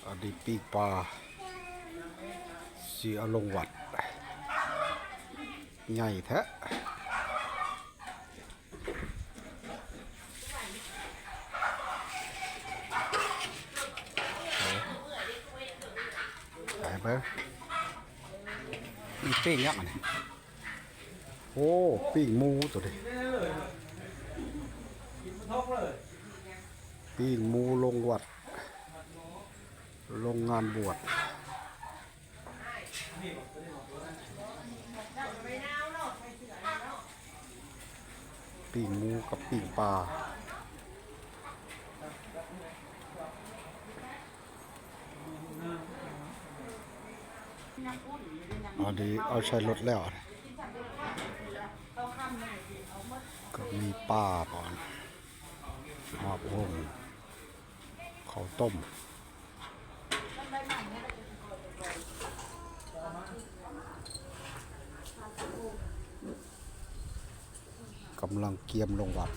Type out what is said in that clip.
ອັນນີ້ປີ້ງປາ ຊິເອົາລົງວັດ ໃຫຍ່ແທ້. ໄປເບິ່ງ ປີ້ງຫຍັງອັນນີ້? ໂອ້ ປີ້ງໝູໂຕນີ້ ປີ້ງໝູລົງວັດ ລົງງານບວດ. ປີ້ງໝູກັບປີ້ງປາ. ອັນນີ້ເອົາໃສ່ລົດແລ້ວ ກໍມີປາ ຫອບຫົ່ງ ເຂົ້າຕົ້ມ ກຳລັງກຽມລົງວັດ.